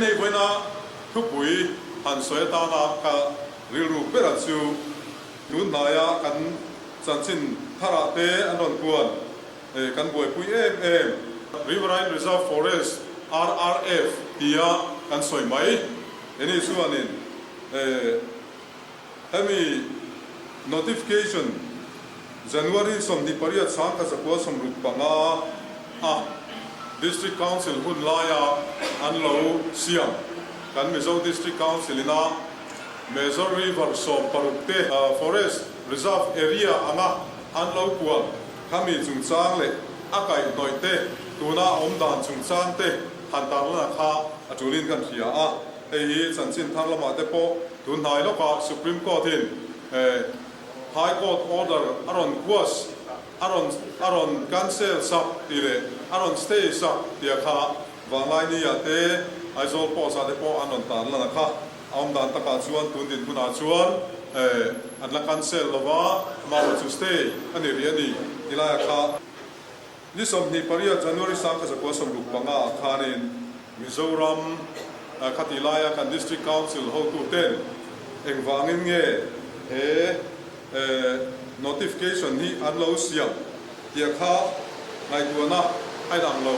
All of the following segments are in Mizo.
Hei vawiina thupui han sawi atana ka rilru bera chu tun hnaia kan chanchin tharah te an rawn kuan kan buaipui em em. Riverine Reserve Forest, RRF, tia kan sawi mai. Heni chuanin Hemi notification January 28 1965 a District Council hun laia an lo siam kan Mizo District Council ina Major River 16 te Forest Reserve Area anga an lo puan khami chungchang leh a kaihhnawih te tuna a awm dan chungchang te han tarlana kha a tulin kan hria a. Hei hi chanchin thar lamah te pawh tun hnai lawkah Supreme Court in High Court order a rawn quash, a rawn a rawn cancel sak tih leh a rawn stay sak tia kha Vanglaini ah te Aizawl Post ah te pawh an rawn tar lan a kha. A awm dan takah chuan tun dinhmunah chuan an la cancel lova, amaherawhchu stay a ni rih a ni ti laia kha. Ni 28 January 1965 ah khanin Mizoram khati laia kan District Council hotuten engvangin nge he notification hi an lo siam tih kha ngaihtuahna a inang lo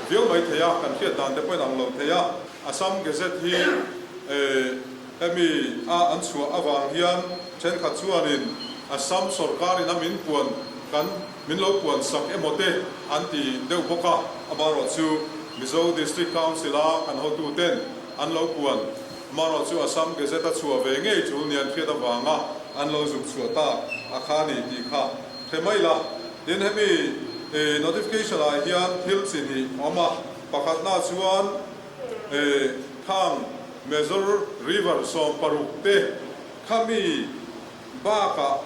viau mai thei a, kan hriat dan te pawh a inang lo thei a. Assam Gazette hi hemi a an chhuah avang hian thenkhat chuanin Assam sorkarin a min puan kan Min lo puan sak emaw te an ti deuh bawk a, amaherawh chu Mizo District Council a kan hotu ten an lo puan, amaherawh chu Assam Gazette a chhuah ve ngei chul ni an hriat avanga an lo zuk chhuah tak a kha ni tih kha hre mai la. Tin, hemi notification ah hian thil chi hnih a awm a, pakhatna chuan khang Major River 16 te khami bakah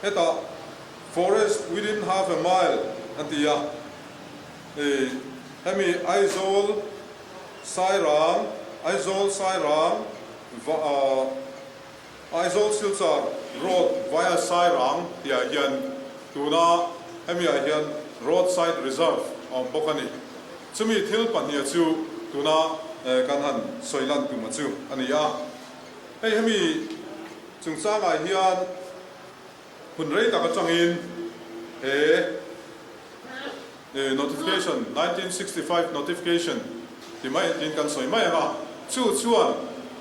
Hetah forest within half a mile an ti a, ih hemi Aizawl Sairang, Aizawl Sairang va ah Aizawl Silchar road via Sairang tihah hian tuna hemi ah hian road side reserve a awm bawk a ni. Chumi thil pahniha chu tuna kan han sawi lan tuma chu a ni a. Hei hemi Chungchangah hian hun rei tak atangin he notification, 1965 notification ti mai tiin kan sawi mai ang a, chu chuan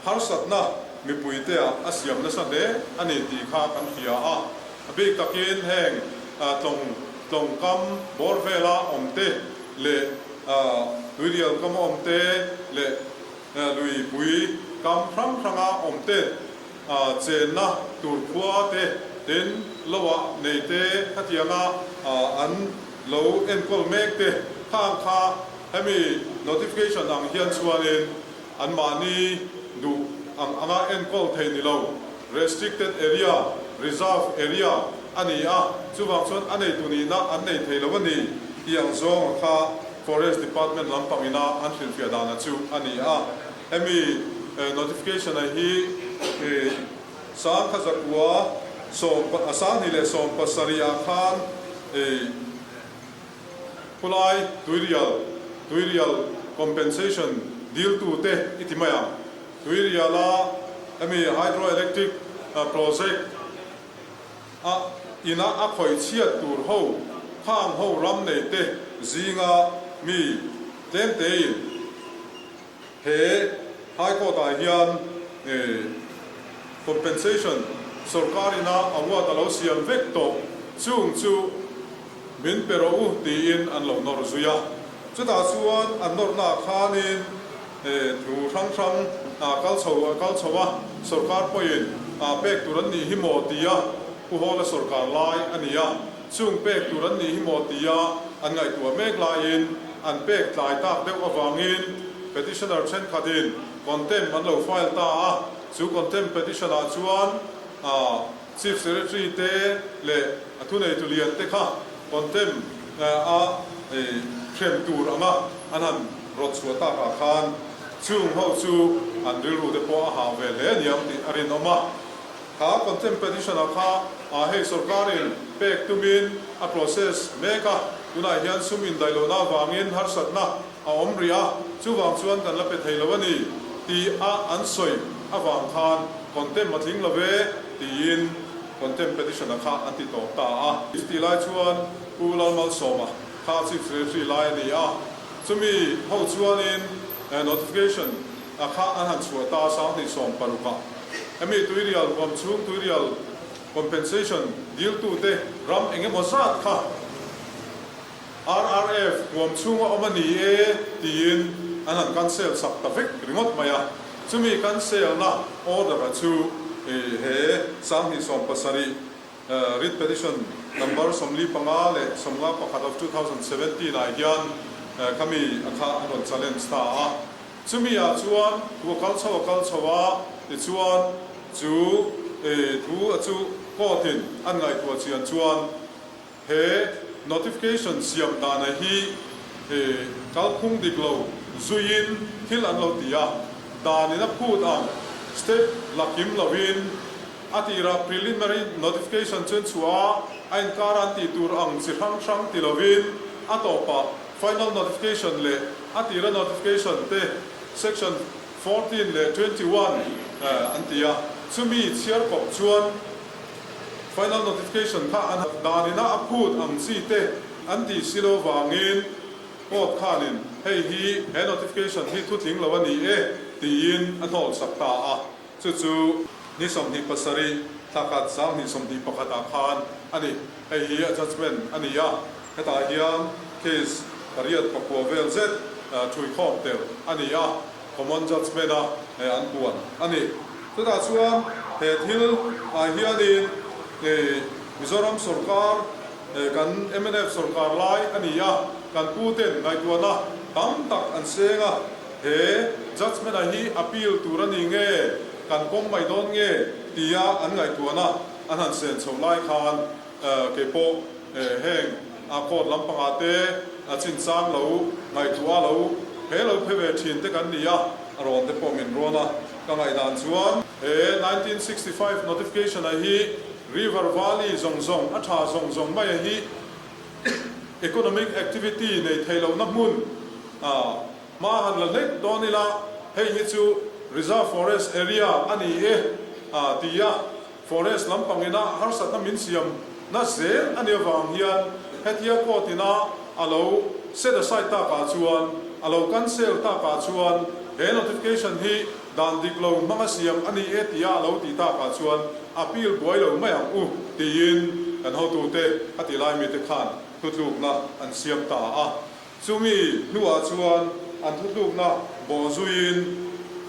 harsatna mipuite ah a siam nasa hle a ni tih kha kan hria a. A bik takin heng tlawng tlawngkam bawr vela awm te leh tuirial kama awm te leh luipui kam hrang hranga awm te Chenna tur khua te tin loah nei te khatianga an lo enkawl mek te khang kha hemi notification ang hian chuanin anmahni duh ang anga enkawl theih ni lo, restricted area, reserve area a ni a, chuvang chuan a neitu nihna an nei thei lo a ni tih ang zawnga kha Forest Department lampangina an hrilhfiah dana chu a ni a. Hemi notification a hi 1970 ah khan khulai tuirial tuirial compensation dil tu te i ti mai ang. Tuirial a hemi hydroelectric project a ina a khawih chhiat tur ho khang ho ram nei te zinga mi tlem tein He High Court ah hian compensation sorkar ina award a lo siam vek tawh chung chu min pe rawh u tiin an lo nawr zui a. Chutah chuan an nawrna ah khanin thu hrang hrang kal chho a kal chho a, sorkar pawhin pek tur an nih hi maw tia Pu Hawla sorkar lai a ni a, chung pek tur an nih hi maw tia an ngaihtuah mek laiin an pek tlai tak deuh avangin petitioner thenkhatin contempt an lo file ta a, chu contempt petition ah chuan Chief Secretary te leh a thuneitu lian te kha contempt a hrem tur anga an han rawt chhuah takah khan chung ho chu an rilru te pawh a hah ve hle aniang tih a rinawm a. Kha contempt petition ah kha hei sorkarin pek tumin a process mek a, tunah hian sum indaih lohna avangin harsatna a awm rih a. chuvang chuan kan la pe thei lo a ni ti a an sawi avang khan contempt a tling lo ve tiin contempt petition a kha an ti tawp ta a. Chutih lai chuan Pu Lalmalsawma kha Chief Secretary lai a ni a, chumi ho chuanin notification a kha an han chhuah ta 2016 ah. Hemi tuirial huam chhung tuirial compensation diltute ram engemaw zat kha RRF huam chhunga awm a ni e tiin an han cancel sak ta vek ringawt mai a. Chumi cancel-na order-a chu he 2017 writ petition number 45 leh 51 of 2017 ah hian khami a kha an rawn challenge ta a. Chumi ah chuan thu a kal chho a kal chho a, tichuan chu thu a chu court in an ngaihtuah chian chuan he notification siam dana hi kalphung dik lo zuiin thil an lo ti a, dan in a phut ang step la kim lovin a tirah preliminary notification chu an chhuah a, a inkar an tih tur ang chi hrang hrang ti lovin a tawpah final notification leh a tira notification te section 14 leh 21 an ti a, chumi chhiar kawp chuan final notification kha an dan ina a phut ang chi te an tih si lo vangin court khanin hei hi he notification hi thutling lo a ni e tiin a hnawlsak ta a. Chu chu ni 27 thla khat 2021 ah khan a ni. Hei hi a judgement a ni a, hetah hian case pariat pakua vel zet thuikhawm tel a ni a, common judgement a an puan a ni. Chutah chuan he thil ah hianin Mizoram sorkar kan mnf sorkar lai a ni a, kan pu ten ngaihtuahna tam tak an seng a, He judgement-a hi appeal tur a ni nge, kan pawm mai dawn nge tia an ngaihtuahna an han sen chhoh lai khan keipawh heng a court lampangah te a chinchang lo ngaihtuah lo he lo phe ve thin te kan ni a, a rawn te pawh min rawn a, ka ngaihdan chuan he 1965 notification-a hi River Valley zawng zawng a tha zawng zawng maia hi Economic activity nei thei lohna hmun hma han la hlek dawn ila, hei hi chu Reserve Forest Area a ni e ti a, forest lampang ina harsatna min siam na zel a nih avang hian hetia court ina a lo set aside takah chuan, a lo cancel takah chuan he notification hi dan dik lo hmanga siam a ni e tia a lo tih takah chuan appeal buai lo mai ang u tiin kan hotute a ti lai mite khan thutlukna an siam ta a. Chumi hnuah chuan an thutlukna bawh zuiin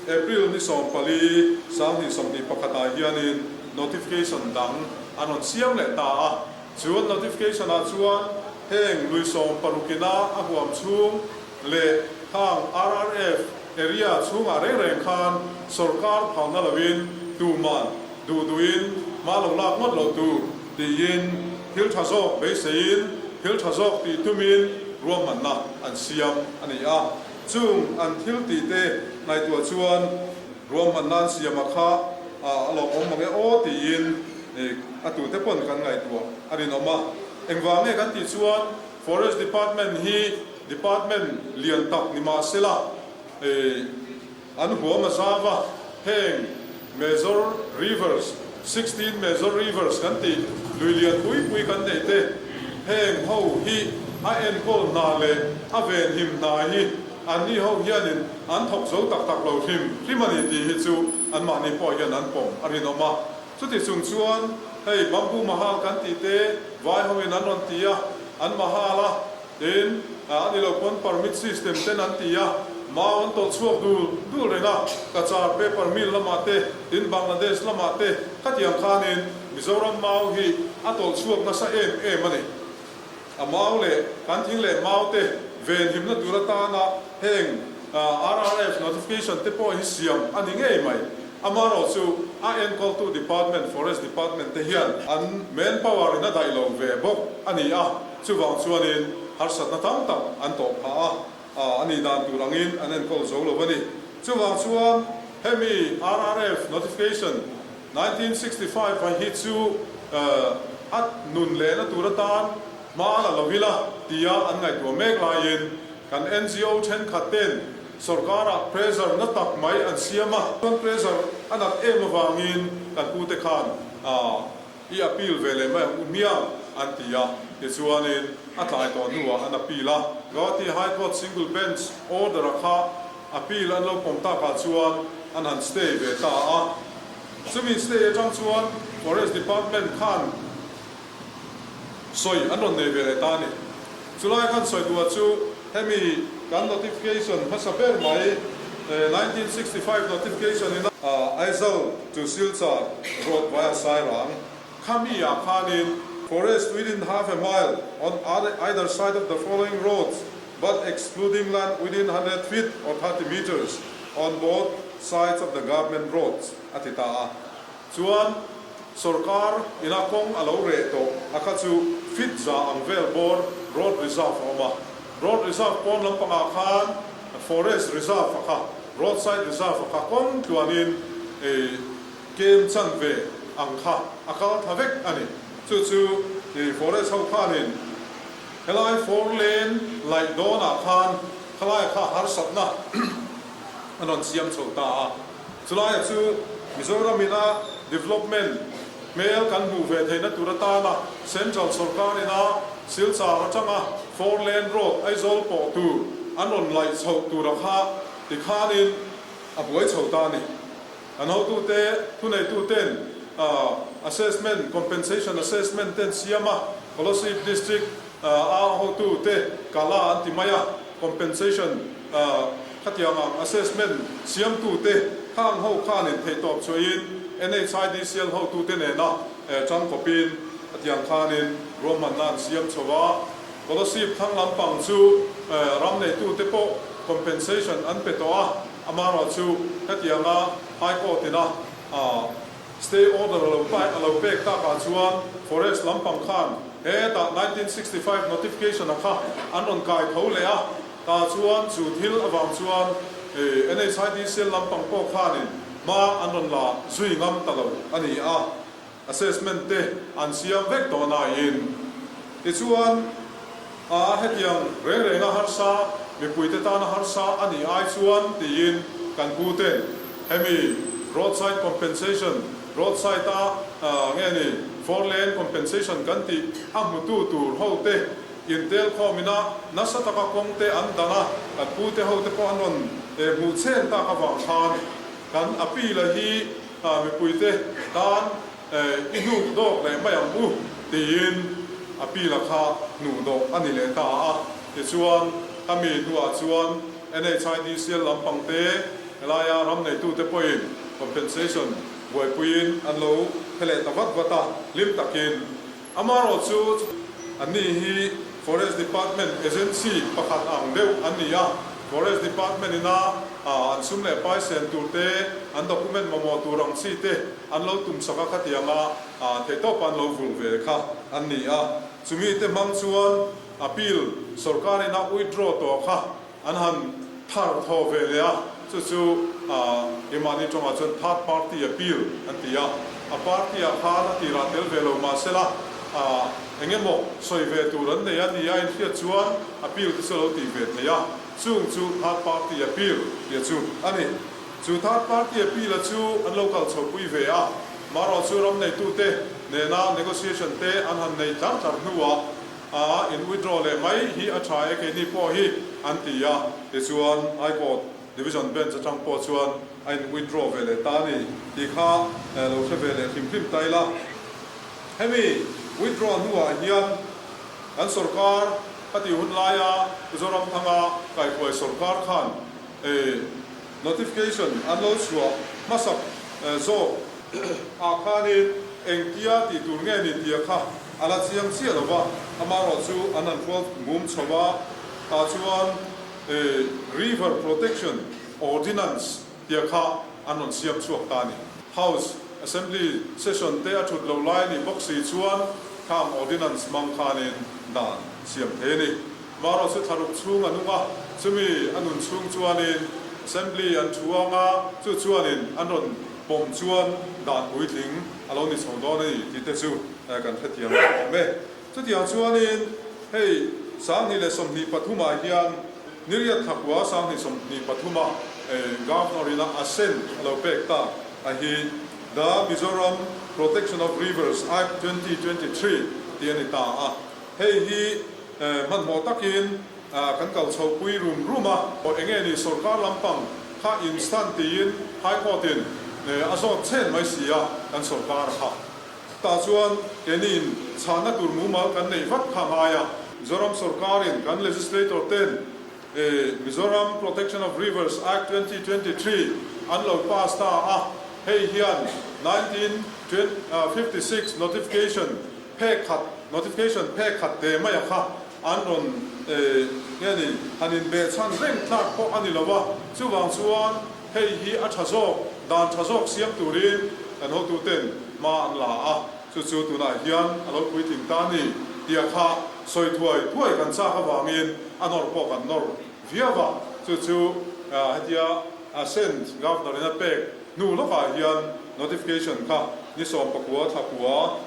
April ni 14, 2021 ah hianin notification dang an rawn siam leh ta a. Chu an notification ah chuan heng lui 16 ina a huam chhung leh khang RRF area chhungah reng reng khan sorkar phalna lovin tuman duh duhin hma lo lak ngawt lo tur tiin thil tha zawk beiseiin thil tha zawk tih tumin ruahmanna an siam a ni a. Chung an thil tih te ngaihtuah chuan ruahmanna an siama kha a lawmawm mang e aw tiin a tute pawn kan ngaihtuah a rinawm a. Engvang nge kan tih chuan Forest Department hi Department lian tak ni mah sela, an huam a zau a, heng Major Rivers, 16 Major Rivers kan tih lui lian pui pui kan neih te, heng ho hi a enkawl hna leh a venhim hna hi anni ho hianin an thawk zo tak tak lo hrim hrim a ni tih hi chu anmahni pawh hian an pawm a rinawm a. Chuti chung chuan hei Bamboo Mahal kan tih te vai hoin an rawn ti a, an mahal a, Tin, a ni lo pawn permit system ten an ti a, mau an tawlh chhuak dul dul reng a, Cachar paper mill lamah te, tin Bangladesh lamah te khatiang khanin Mizoram mau hi a tawlh chhuak nasa em em a ni. A mau leh kan thing leh mau te venhimna tur atana heng RRF notification te pawh hi siam a ni ngei mai. Amaherawhchu a enkawltu department, Forest Department te hian an manpower in a daih lo ve bawk a ni a. Chuvang chuanin harsatna tam tak an tawh phah a, a nih dan tur angin an enkawl zo lo a ni. Chuvang chuan hemi RRF notification 1965 a hi chu a nun lehna tur atan hma la lo ila tia an ngaihtuah mek laiin kan ngo thenkhat ten. Sorkarah pressure na tak mai an siam a, chuan pressure a nat em avangin kan pute khan i appeal ve leh mai ang u hmiang an ti a, tichuanin a tlai tawh hnuah an appeal a. Guwahati High Court Single Bench order-a kha appeal an lo pawm takah chuan an han stay ve ta a, chumi stay atang chuan Forest Department khan sawi an rawn nei ve leh ta a ni. Chulai khan sawi duah chu hemi kan notification hmasa ber mai, 1965 notification in a Aizawl to Silchar road via Sairang khami ah khanin forest within half a mile on either side of the following roads but excluding land within 100 feet or 30 metres on both sides of the government roads a ti ta a. Chuan sawrkar ina kawng a lo reh tawh a kha chu fit za ang vel bawr road reserve a awm a. Road reserve pawn lampangah khan forest reserve a kha, road side reserve a kha kawng tluanin kem chanve ang kha a kal tha vek a ni. Chu chu forest ho khanin helai four lane laih dawnah khan khalaia kha harsatna an rawn siam chho ta a. Chulaia chu Mizoram ina development hmel kan hmuh ve theihna tur atana Central sawrkar ina Silchar atanga four lane road Aizawl pawh tur an rawn laih chhoh tura kha tikhanin a buai chho ta a ni. An hotute, thuneituten assessment, compensation assessment ten siam a, Kolasib District a hotute kala an ti mai a, compensation Khatiang ang assessment siamtute khang ho khanin theihtawp chhuahin NHIDCL hotute nena tangkawpin khatiang khanin ruahmanna an siam chho a. Kolasib thlang lampang chu ram neitute pawh compensation an pe tawh a, amaherawhchu hetianga High Court ina Stay order a lo pai a lo pek takah chuan Forest lampang khan hetah 1965 notification a kha an rawn kai tho leh a, tah chuan chu thil avang chuan NHIDCL lampang pawh khanin hma an rawn la zui ngam ta lo a ni a, assessment te an siam vek tawh nain tichuan a hetiang reng renga harsa mipuite tana harsa a nih ai chuan tiin kan pu ten hemi roadside compensation, roadside a nge ni four lane compensation kan tih a hmutu tur ho te intel khawmina nasa taka kawng te an dan a, kan pu te ho te pawh an rawn hmuh chen tak avang khan kan appeal a hi mipuite tan I hnuk dawk leh mai ang u, tiin a pila kha hnuh dawh a ni leh ta a. Tichuan, a mi hnuah chuan NHIDCL lampang te, helaia ram neitute pawhin compensation buaipuiin an lo phe leh ta vat vat a, hlim takin. Amaherawhchu, anni hi Forest Department agency pakhat ang deuh an ni a, Forest Department ina an sum leh pai sen tur te, an document mamawh tur ang chi te an lo tum sak a khatianga theihtawpa an lo vul ve kha an ni a. Chumi te hmang chuan appeal sorkar ina withdraw tawh kha An han thar thaw ve leh a, chu chu keimahni tawngah chuan third party appeal an ti a. A party ah khan a tirah tel ve lo mahsela eng emaw sawi ve tur an nei a ni a inhriat chuan appeal te chu a lo tih ve thei a, chung chu third party appeal tih chu a ni. Chu third party appeal a chu an lo kal chhopui ve a, marawh chu ram neitute nena negotiation te an han nei tlar tlar hnuah A in withdraw leh mai hi a tha e keini pawh hi an ti a, tichuan High Court Division Bench atang pawh chuan a in withdraw ve leh ta a ni tih kha lo hre ve leh hrim hrim ta ila. Hemi withdraw hnuah hian kan sorkar ka tih hun laia Zoramthanga kaihhuai sorkar khan notification an lo chhuah hmasak zawk ah khanin engtia tih tur nge ni tia kha A la chiang chiah lo va, amaherawh chu an han hrual mum chho a, tah chuan River Protection Ordinance tia kha an rawn siam chhuak ta a ni. House Assembly Session te a thut lo lai a nih bawk si chuan khang Ordinance hmang khanin dan siam thei a ni. Amaherawh chu thlaruk chhung a nung a, chumi a nun chhung chuanin Assembly an thu ang a, chu chuanin an rawn pawm chuan dan puitling a lo ni chho dawn a ni tih te chu kan hrethiam awm e. Chutiang chuanin hei 2023 ah hian. Niriat thlakua 2023 a Governor ina assent a lo pek tak a hi The Mizoram Protection of Rivers Act 2023 tih a ni ta a. Hei hi hmanhmawh takin kan kal chhoh pui rum rum a. Enge ni sorkar lampang kha instant tiin High Court in a zawt chhen mai si a kan sorkar kha. Tah chuan keiniin chhanna tur mumal kan neih vat kha ngai a. Mizoram sorkarin kan legislator ten Mizoram Protection of Rivers Act 2023 an lo pass ta a, hei hian 1956 notification phek khat notification phek khat te mai a kha an rawn nge ni han inbehchhan reng tlak pawh a ni lo a, chuvang chuan Hei hi a tha zawk, dan tha zawk siam turin kan hotuten hma an la a, chu chu tunah hian a lo puitling ta a ni tia kha sawi thuai thuai kan chak avangin a nawr pawh kan nawr viau a, chu chu hetia Assent Governor in a pek hnu lawkah hian notification kha ni 19 thlakua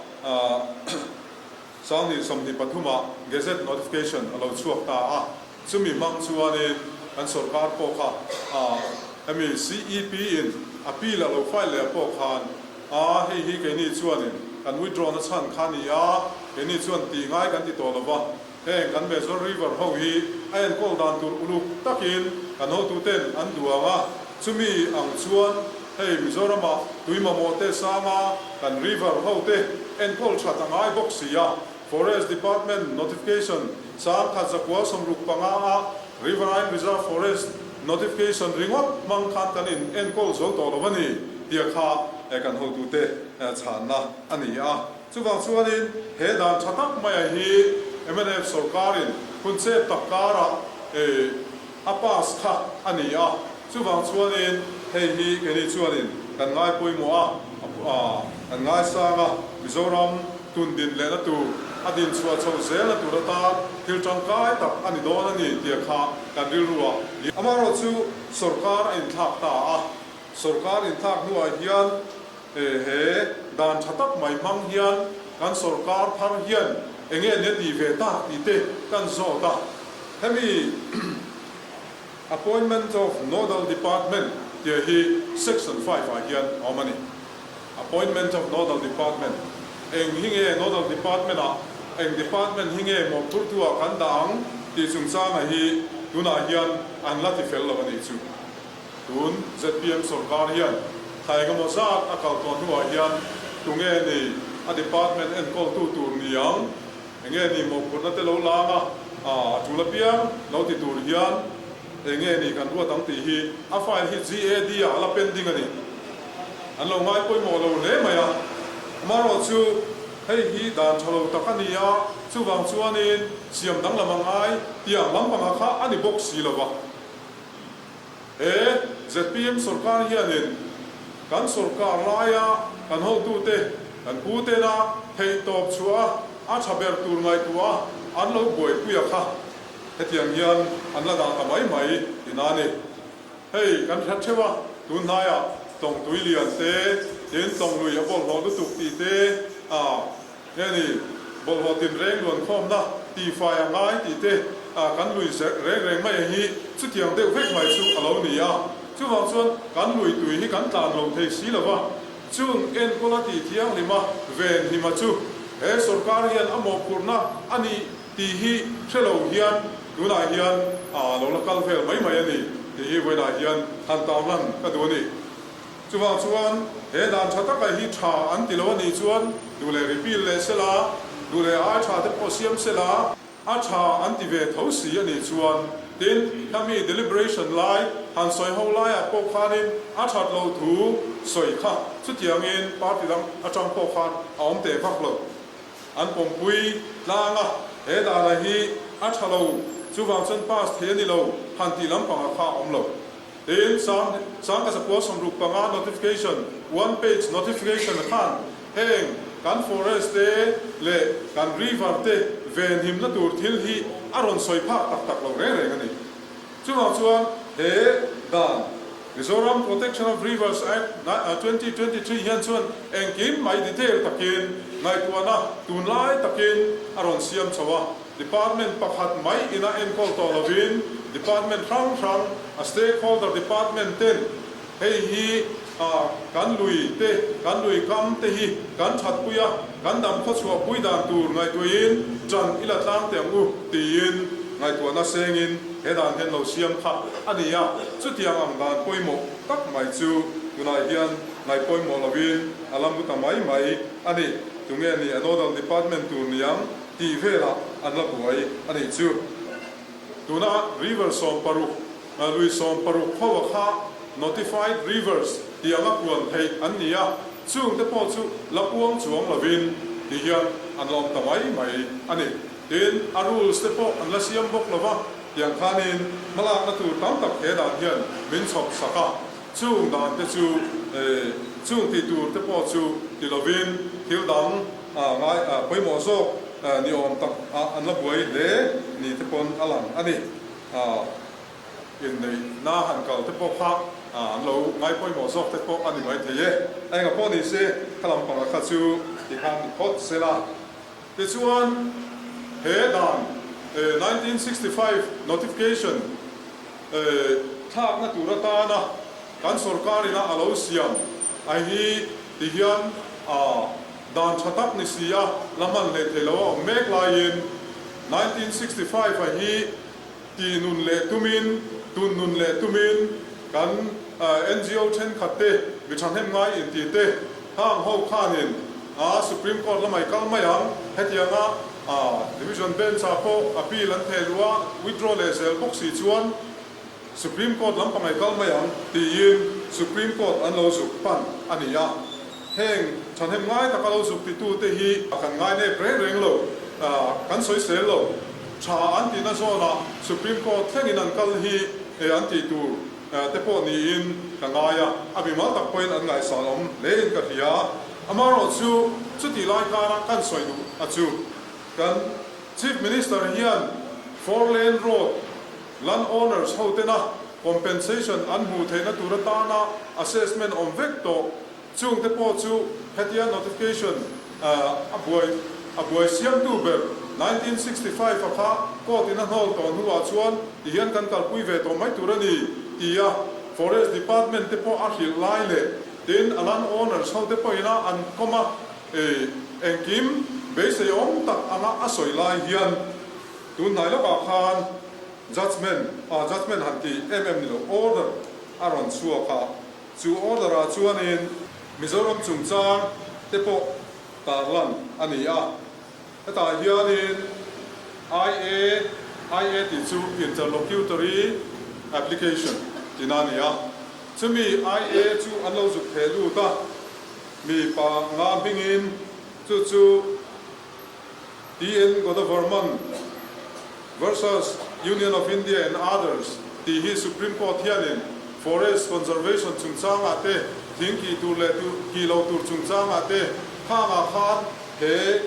2023 ah Gazette notification a lo chhuak ta a. Chumi hmang chuanin kan sorkar pawh kha hemi CEP in appeal a lo file leh pawh khan a hei hi keini chuanin kan withdraw na chhan kha a ni a, keini chuan tih ngai kan ti tawh lova, heng kan Major River ho hi a enkawl dan tur uluk takin kan hotuten an duang a, chumi ang chuan hei Mizoramah tui mamawh te sanga kan river ho te enkawl that a ngai bawk si a. Forest Department Notification 1165 a Riverine Reserve Forest Notification ringawt hmang khan kan in enkawl zo tawh lo a ni tia kha kan hotute chhanna a ni a. Chuvang chuanin he dan tha tak maia hi mnf sorkarin hun chep tak karah a pass kha a ni a. Chuvang chuanin hei hi keini chuanin kan ngai pawimawh a, kan ngaisang a, Mizoram tun din lehna tur, a din chhuah chhoh zelna tur atan thil tangkai tak a ni dawn a ni tia kha kan rilru a. Amaherawh chu sorkar a inthlak ta a, sorkar inthlak hnuah hian he dan tha tak mai hmang hian kan sorkar thar hian enge nia tih ve tak tih te kan zawt a, hemi Appointment of Nodal Department tih hi Section 5 ah hian a awm a ni. Appointment of Nodal Department Eng hi nge Nodal Department ah eng Department hi nge mawhphurtu ah kan dah ang tih chungchanga hi tunah hian an la ti fel lo a nih chu. Tun zpm sorkar hian thla engemaw zat a kal tawh hnuah hian tunge ni a Department enkawltu tur ni ang? Enge ni mawhphurhna te lo lang a, a tul apiang lo ti tur hian enge ni kan ruat ang tih hi a file hi GAD ah a la pending a ni. An lo ngai pawimawh lo hle mai a. Amaherawh chu hei hi dan tha lo tak a ni a, chuvang chuanin siam danglam a ngai tiang lampangah kha a ni bawk si lo va. He zpm sorkar hianin kan sorkar laia kan hotute, kan putena theihtawp chhuah a, a tha ber tur ngaihtuah a an lo buaipui a kha hetiang hian an la dah ta mai mai tina a ni. Hei kan hre theuh a, tun hnaiah tawngtui lian te, tin tawnglui a bawlhhlawh lutuk tih te a, Nge ni, bawlhhlawh tinreng luankhawmna tihfai a ngai tih te kan lui reng reng mai hi chutiang deuh vek mai chu a lo ni a. Chuvang chuan kan lui tui hi kan tlan lo thei si lo va, chung enkawla tih thianghlima venhima chu he sorkar hian a mawhphurhna a ni tih hi hre lo hian tunah hian a lo la kal vel mai mai a ni tih hi vawiinah hian han tarlan ka duh a ni. Chuvang chuan he dan tha taka hi tha an ti lo a nih chuan duh leh repeal leh sela, duh leh ai tha te pawh siam sela, a tha an ti ve tho si a nih chuan tin khami deliberation lai han sawi ho laiah pawh khanin a that loh thu sawi kha chutiangin party dang atang pawh khan a awm teh vak lo. An pawmpui tlang a, he dana hi a tha lo, chuvang chuan pass thei a ni lo han tih lampangah kha a awm lo. Tin, 1965 notification, one page notification khan heng kan forest te leh kan river te venhimna tur thil hi a rawn sawi phak tak tak lo reng reng a ni. Chuvang chuan he dan Mizoram Protection of Rivers Act 2023 hian chuan engkim mai detail takin ngaihtuahna tunlai takin a rawn siam chho a. Department pakhat mai ina enkawl tawh lovin Department hrang hrang, a stakeholder department ten hei hi kan lui te, kan lui kam te hi kan thatpui a, kan dam khawchhuah pui dan tur ngaihtuahin ṭan i la tlang teh ang u tiin ngaihtuahna sengin he dan hian lo siam kha a ni a. Chutiang ang dan pawimawh tak mai chu tunah hian ngaih pawimawh lovin a la mu ta mai mai a ni. Tunge ni a nodal department tur niang tih velah an la buai a nih chu. Tuna river 16, lui 16 ho a kha notified rivers tih anga puan theih an ni a, chung te pawh chu la puang chuang lovin ti hian an la awm ta mai mai a ni. Tin, a rules te pawh an la siam bawk lo va, tiang khanin hmalakna tur tam tak he dan hian min chhawp sak a, chung dan te chu chung tih tur te pawh chu ti lovin thil dang ngai pawimawh zawk ni awm tak ah an la buai hle ni te pawn a lang a ni. Inneihna han kal te pawh kha an lo ngai pawimawh zawk te pawh a ni mai thei e. A enga pawh ni se kha lampanga kha chu ti khan ni phawt se la. Tichuan he dan 1965 notification thlakna tur atana kan sorkar ina a lo siam a hi ti hian a Dan tha tak ni si a, la hman hlei thei lo a awm mek laiin 1965 a hi ti nun leh tumin, tun nun leh tumin kan ngo thenkhat te, mi thahnem ngai inti te, hang ho khanin a Supreme Court lamah i kal mai ang, hetianga Division Bench ah pawh appeal an theh luh a, withdraw leh zel bawk si chuan Supreme Court lampang ei kal mai ang tiin Supreme Court an lo zuk pan a ni a. Heng thahnem ngai taka lo zuk titute hi kan ngai nep reng reng lo, kan sawisel lo. Tha an tihna zawnah Supreme Court thlengin an kal hi an tih tur te pawh niin ka ngai a, a mimal tak pawhin an ngaihsan awm hlein ka hria. Amaherawhchu chutih lai kara kan sawi duh a chu kan Chief Minister hian Four Lane Road Land owners ho tena compensation an hmuh theihna tur atana assessment awm vek tawh chungte pawh chu hetia notification a buai a buai siamtu ber 1965 a kha court in a hnawl tawh hnuah chuan tihian kan kalpui ve tawh mai tur a ni tia Forest Department te pawh a hrilh lai leh tin a land owners ho te pawhin a an kawm a engkim beisei awm tak anga a sawi lai hian Tun hnai lawkah khan judgement, ah judgement han ti em em ni lo, order a rawn chhuak a, chu order ah chuanin Mizoram chungchang te pawh tarlan a ni a, hetah hianin IA, IA tih chu interlocutory application tihna a ni a, chumi IA chu an lo zuk theh lut a, mi panga hmingin chu chu. TN Godavarman versus Union of India and others tih hi Supreme Court hianin Forest Conservation chungchangah te, thing kih tur leh kih lo tur chungchangah te khangah khan he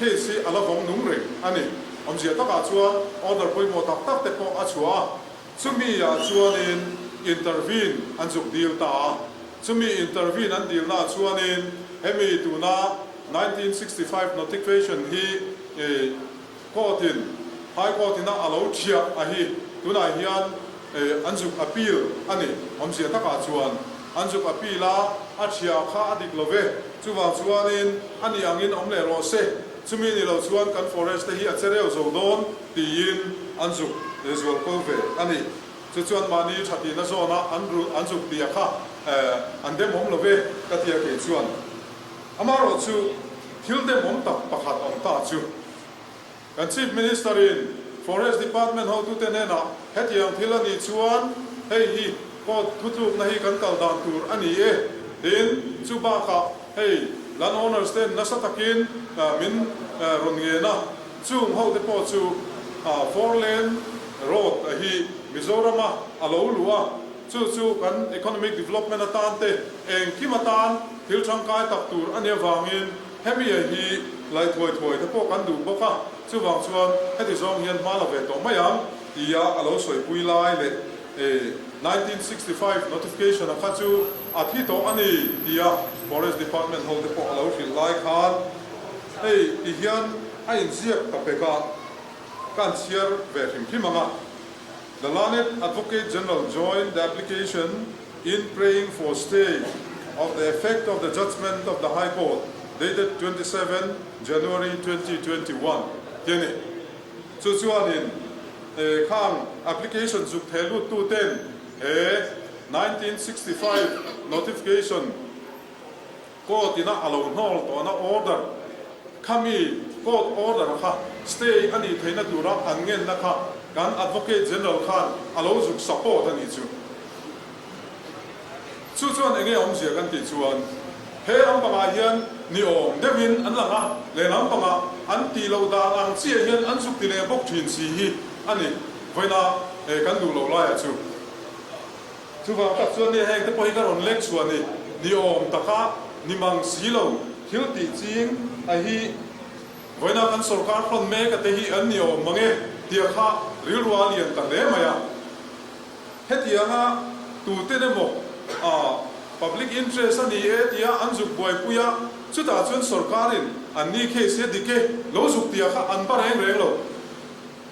case hi a la vawng nung reng a ni. Awmzia takah chuan order pawimawh tak tak te pawh a chhuah a, chumi ah chuanin intervene an zuk dil ta a. Chumi intervene an dilnaah chuanin hemi tuna 1965 notification hi court in High Court ina a lo thiah a hi tunah hian an zuk appeal a ni. Awmzia takah chuan an zuk appeal a, a thiah kha a dik lo ve. Chuvang chuanin a nih angin awm leh rawh se. Chumi ni lo chuan kan forest te hi a che reu zo dawn tiin an zuk zual ko ve a ni. Chu chuan mahni tha tihna zawna an rulh an zuk tih a kha an demawm lo ve ka ti a kei chuan. Amaherawh chu thil demawm tak pakhat awm ta chu kan Chief Minister in Forest Department hotute hnenah hetiang thil a nih chuan hei hi court thutlukna hi kan kal dan tur a ni e tiin chu bakah hei land owners ten nasa takin min rawn ngen a. Chung hote pawh chu Four Lane Road a hi Mizorama a lo luh a, chu chu kan economic development atan te engkim atan thil tangkai tak tur a nih avangin hemi a hi lai thuai thuai te pawh kan duh bawk a, chuvang chuan heti zawng hian hma la ve tawh mai ang tia a lo sawipui lai leh 1965 notification a kha chu a thi tawh a ni tia Forest Department hote pawh a lo hrilh lai khan Hei ti hian a inziak ta pek a, ka an chhiar ve hrim hrim ang a. The Learned Advocate General joined the application in praying for stay of the effect of the judgment of the High Court dated 27 January 2021 tih a ni. Chu chuanin khang application zuk theh luttu ten he 1965 notification Court ina a lo hnawl tawhna order khami court order kha stay a nih theihna tura an ngenna kha kan Advocate General khan a lo zuk support a nih chu. Chu chuan enge awmzia kan tih chuan he lampangah hian ni awm deuhin an lang a, leh lampangah an tih loh dan ang chiah hian an zuk ti leh bawk thin si hi a ni vawiina kan duh loh laiah chu. Chuvang tak chuan nia heng te pawh hi ka rawn lek chhuah ni, ni awm taka ni mang si lo thil tih ching a hi vawiina kan sorkar hrawn mek a te hi an ni awm mang e tia kha rilru a lian ta hle mai a. Hetianga tuten emaw a public interest a ni e tia an zuk buaipui a, chutah chuan sorkarin an ni case hi a dik e lo zuk tia kha an ba reng reng lo.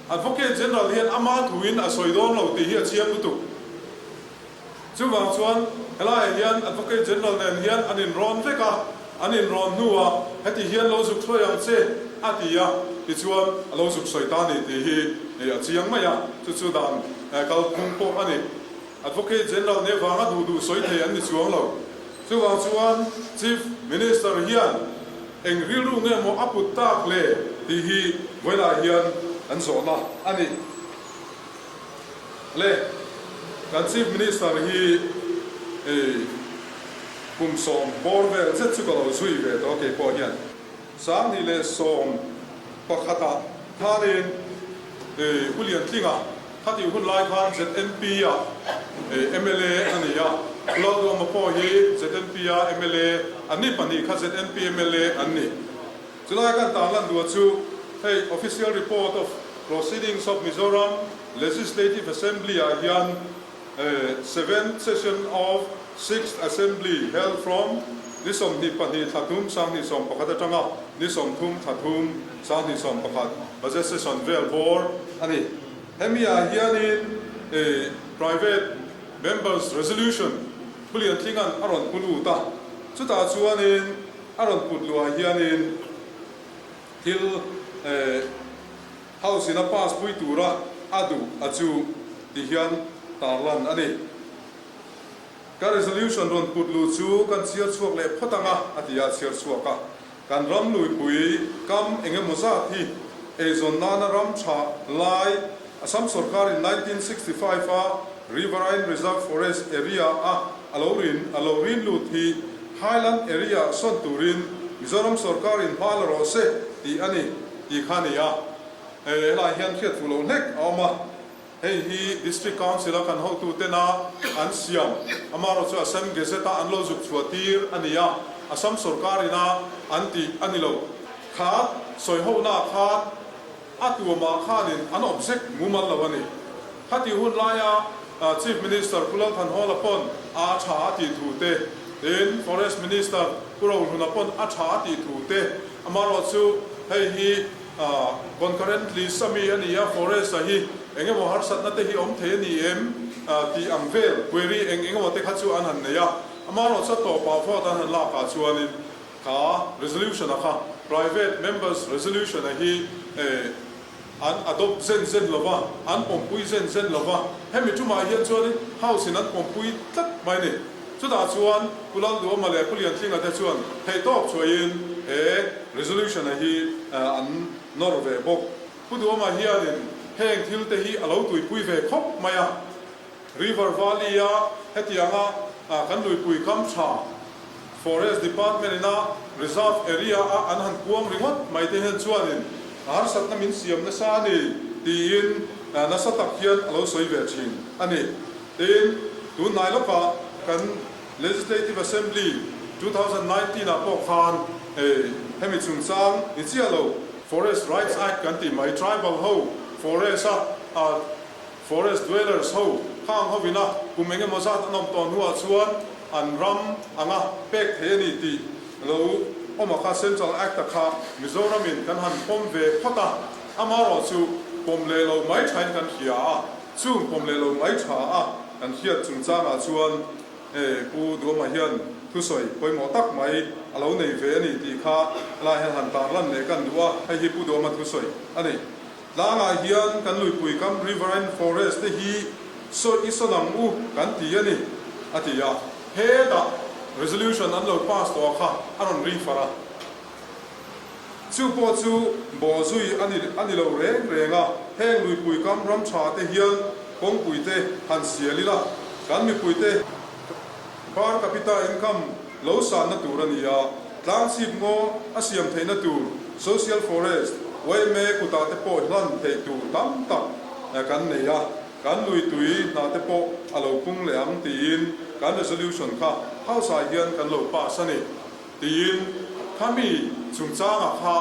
Advocate General hian ama thuin a sawi dawn lo tih hi a chiang lutuk. Chuvang chuan helaiah hian Advocate General nen hian an inrawn vek a, an inrawn hnuah heti hian lo zuk hruai ang che a ti a, tichuan a lo zuk sawi ta a ni tih hi a chiang mai a, chu chu dan kalphung pawh a ni. Advocate General nih avanga duh duh sawi thei an ni chuang lo. Chuvang chuan Chief Minister hian eng rilru nge maw a put tak le tih hi vawilah hian an zawhna a ni. Le, kan Chief Minister hi kum 10 bawr vel zet chu ka lo zui ve tawh a keipawh hian. 2011ah khanin U Liantlinga Khatih hun lai khan ZNP-a mla a ni a, Lalduama pawh hi ZNP-a mla an ni, pahnih kha ZNP mla an ni. Chulai kan tarlan duh chu hei Official Report of Proceedings of Mizoram Legislative Assembly-ah hian Seventh Session of Sixth Assembly held from ni 22 thla thum 2011 atanga ni 30 thla thum 2011 Budget Session vel bawr a ni. Hemi ah hianin Private Members Resolution Phulian Tlinga'n a rawn pu lut a, chutah chuanin a rawn put luah hianin thil House in a pass pui tura a duh a chu ti hian tarlan a ni. Ka resolution rawn put luh chu kan chhiar chhuak leh phawt ang a, a ti a, chhiar chhuak a. Kan ram luipui kam eng emaw zat hi eizawn nana ram tha lai Assam sorkarin 1965 a Riverine Reserve Forest Area a a lo rin a lo rin lut hi Highland Area sawn turin Mizoram sorkarin hma la rawh se tih a ni tih kha a ni a. Helai hian hriat fuh loh hlek a awm a. Hei hi District Council a kan hotutena an siam, amaherawhchu chu Assam Gazette a an lo zuk chhuah tir a ni a, Assam sorkar ina an tih a ni lo. Kha sawihonaah khan a tuamah khanin an object mumal lo a ni. Khatih hun laia Chief Minister Pu Lal Thanhawla pawn a tha a tih thu te, tin Forest Minister Pu Rohluna pawn a tha a tih thu te, amaherawhchu hei hi Concurrent list a mi a ni a, Forest a hi eng emaw harsatna te hi awm thei a ni em tih ang vel query eng eng emaw te kha chu an han nei a. Amaherawh chu a tawpah vote an han lakah chuanin kha resolution a kha private members resolution a hi an adopt zen zen lo va, an pawmpui zen zen lo va. Hemi tumah hian chuanin House in an pawmpui tlat mai a ni. Chutah chuan Pu Lalduama leh Pu Liantlinga te chuan theihtawp chhuahin he resolution-a hi an nawr ve bawk. Pu Duama hianin heng thil te hi a lo tuipui ve khawp mai a. River Valley-a hetianga kan luipui kam tha Forest Department-ina reserve area-a an han kuang ringawt mai te hian chuanin a harsatna min siam nasa a ni tiin nasa tak hian a lo sawi ve thin a ni. Tin, tun hnai lawkah kan Legislative Assembly 2019 ah pawh khan hei hemi chungchang ni chiah lo, Forest Rights Act kan tih mai, tribal ho forest a forest dwellers ho khang hovina kum eng emaw zat an awm tawh hnuah chuan an ram anga pek thei a ni tih lo awm a kha Central Act a kha Mizoramin kan han pawm ve phawt a, amaherawhchu pawm leh lo mai thain kan hria a. Chung pawm leh lo mai tha a kan hriat chungchangah chuan Pu Duhawma hian thusawi pawimawh tak mai a lo nei ve a ni tih kha helaiah hian han tarlan leh kan duh a, hei hi Pu Duhawma thusawi a ni. Tlangah hian kan luipui kam Riverine Forest te hi sawi i sawn ang u kan ti a ni, a ti a. Hetah resolution an lo pass tawh a kha a rawn ri far a. Chu pawh chu bawhzui a ni a ni lo reng reng a, heng luipui kam ram tha te hian kawngpui te han sial ila, kan mipui te per capita income lo sanna tur a ni a, tlangchhip ngaw a siam theihna tur social forest yma kutah te pawh hlan theih tur tam tak kan nei a, kan lui tui hna te pawh a lo pung leh ang tiin kan resolution kha House ah hian kan lo pass a ni. Tiin khami chungchangah kha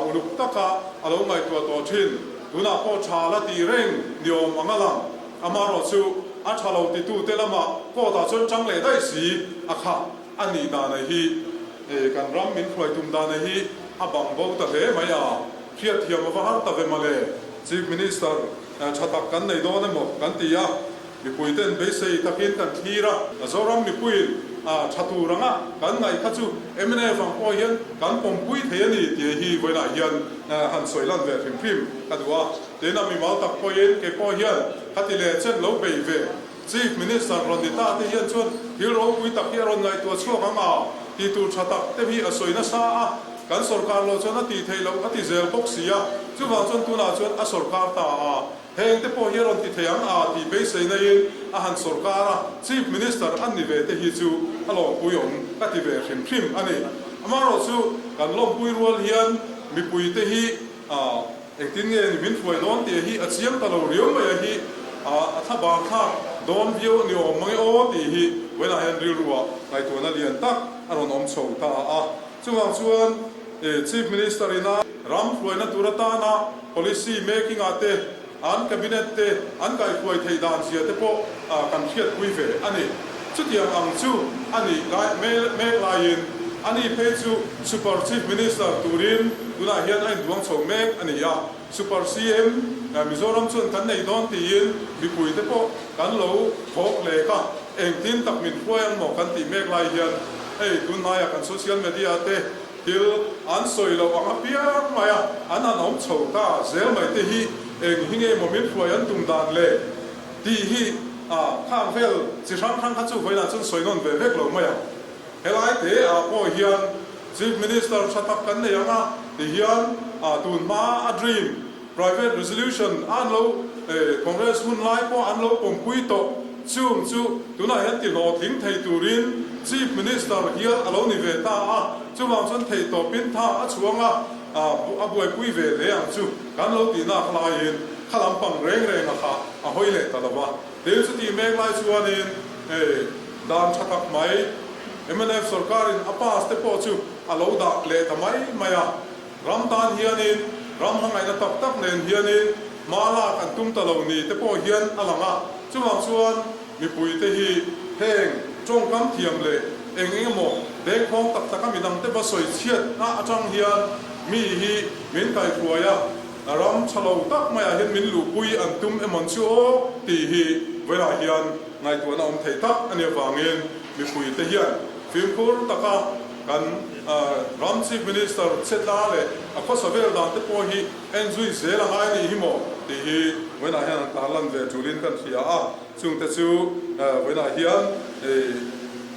uluk taka a lo ngaihtuah tawh thin. Tunah pawh tha la tih reng ni awm ang a lang. Amaherawh chu a tha lo titute lamah court ah chuan tang leh daih si a kha a nih dana hi kan ram min hruai tum dana hi a bang bo ta hle mai a, hriatthiam a va har ta ve mawle. Chief Minister tha tak kan nei dawn emaw kan ti a. Mipuite'n beisei takin kan thlir a, Zoram mipuiin tha tur anga kan ngaih kha chu mnf ang pawh hian kan pawmpui thei a ni tih hi vawiinah hian han sawi lan ve hrim hrim ka duh a. Tin, a mimal tak pawhin kei pawh hian khati leh chen lo bei ve Chief Minister rawn ni ta te hian chuan thil ropui tak hi a rawn ngaihtuah chhuak ang a, tih tur tha tak te hi a sawi nasa a, kan sorkar loh chuan a tih theih loh a ti zel bawk si a, chuvang chuan tunah chuan a sorkar ta a. Heng te pawh hi a rawn ti thei ang a tih beiseina-in a han sorkar a, Chief Minister an ni ve te hi chu a lawmpui awm ka ti ve hrim hrim a ni. Amaherawh chu kan lawmpui rual hian mipui te hi engtin nge ni min hruai dawn tih hi a chiang ta lo riau mai a hi a thla bar thlak dawn viau a ni awm mang e aw tih hi vawiinah hian rilruah ngaihtuahna lian tak a rawn awm chho ta a. Chuvang chuan Chief Minister ina ram hruaina tur atana policy making ah te, an cabinet te an kaihhruai theih dan zia te pawh kan hriatpui ve a ni. Chutiang ang chu a nih lai mek laiin ani phei chu Super Chief Minister turin tunah hian a induang chho mek a ni a. Super CM Mizoram chuan kan nei dawn tiin mipui te pawh kan lo thawk lek a, engtin tak min hruai ang maw kan tih mek lai hian hei tunhnaiah kan social media te thil an sawi loh ang apiang mai a, an han awm chho ta zel mai te hi eng hi nge maw min hruai an tum dan le tih hi khang vel chi hrang hrang kha chu vawiinah chuan sawi nawn ve vek lo mai ang. Helai te ah pawh hian Chief Minister tha tak kan nei ang a ti hian tun hma a dream private resolution a an lo Congress hun lai pawh an lo pawmpui tawh chung chu tunah hian ti hlawhtling thei turin Chief Minister hial a lo ni ve ta a, chuvang chuan theihtawpin tha a chhuang a, a buaipui ve hle ang chu kan lo tih nak laiin kha lampang reng reng a kha a hawi leh ta lo va. Tin, chutih mek lai chuanin dan tha tak mai mnf sorkarin a pass te pawh chu a lo dah leh ta mai mai a. Ram tan hianin ram hmangaihna tak tak nen hianin hma lak an tum ta lo ni te pawh hian a lang a. Chuvang chuan mipuite hi heng tawngkam thiam leh eng eng emaw dengkhawng tak taka midangte va sawi chhiatna atang hian mi hi min kaihruai a. Ram tha lo tak maiah hian min luhpui an tum emawn chu aw tih hi vawilah hian ngaihtuahna awm thei tak a nih avangin mipuite hian fimkhur taka kan ram Chief Minister chetla leh a khawsa vel dan te pawh hi en zui zel a ngai nih hi maw tih hi vawilah hian an tarlan ve tulin kan hria a, chungte chu vawilah hian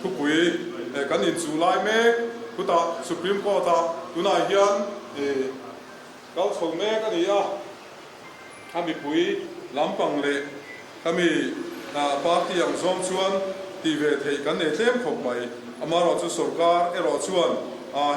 thupui kan inchuh lai mek khutah Supreme Court-ah tunah hian Kal chho mek a ni a, a mipui lampang leh khami party ang zawng chuan tih ve theih kan nei tlem khawp mai. Amaherawh chu sorkar erawh chuan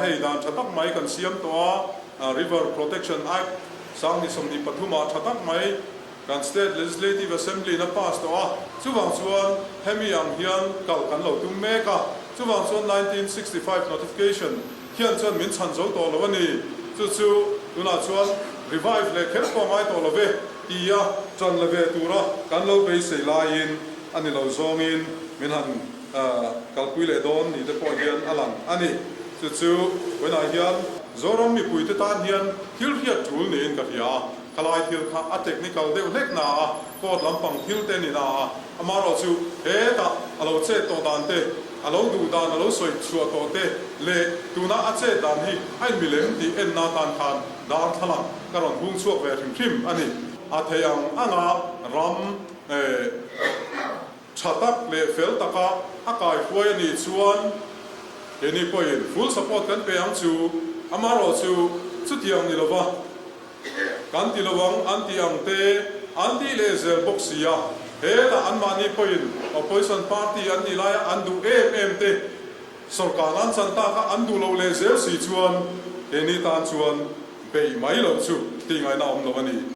hei dan tha tak mai kan siam tawh a, River Protection Act 2023 ah tha tak mai kan State Legislative Assembly in a pass tawh a, chuvang chuan hemi ang hian kal kan lo tum mek a, chuvang chuan 1965 Notification Hian chuan min chhan zo tawh lo a ni. Chu chu tunah chuan revive leh kher pawh ngai tawh lo ve tia ṭan la ve tura kan lo beisei laiin a ni lo zawngin min han kalpui leh dawn ni te pawh hian a lang a ni. Chu chu vawiinah hian Zoram mipuite tan hian thil hriat ṭul niin ka hria a. Khalai thil kha a technical deuh hlek na a, court lampang thil te ni na a, amaherawhchu hetah a lo chet tawh dan te, a lo duh dan a lo sawi chhuah tawh te leh tuna a chet dan hi a inmilem tih enna atan khan darthlalang ka rawn hung chhuak ve hrim hrim a ni. A thei ang anga ram Tha tak leh fel taka a kaihruai a nih chuan keini pawhin full support kan pe ang chu, amaherawhchu chutiang ni lova kan ti lo ang an tih ang te an tih leh zel bawk si a, hetah anmahni pawhin opposition party an nih laia an duh em em te sorkar an chan taka an duh loh leh zel si chuan keini tan chuan beih mai loh chu tih ngaihna awm lo a ni.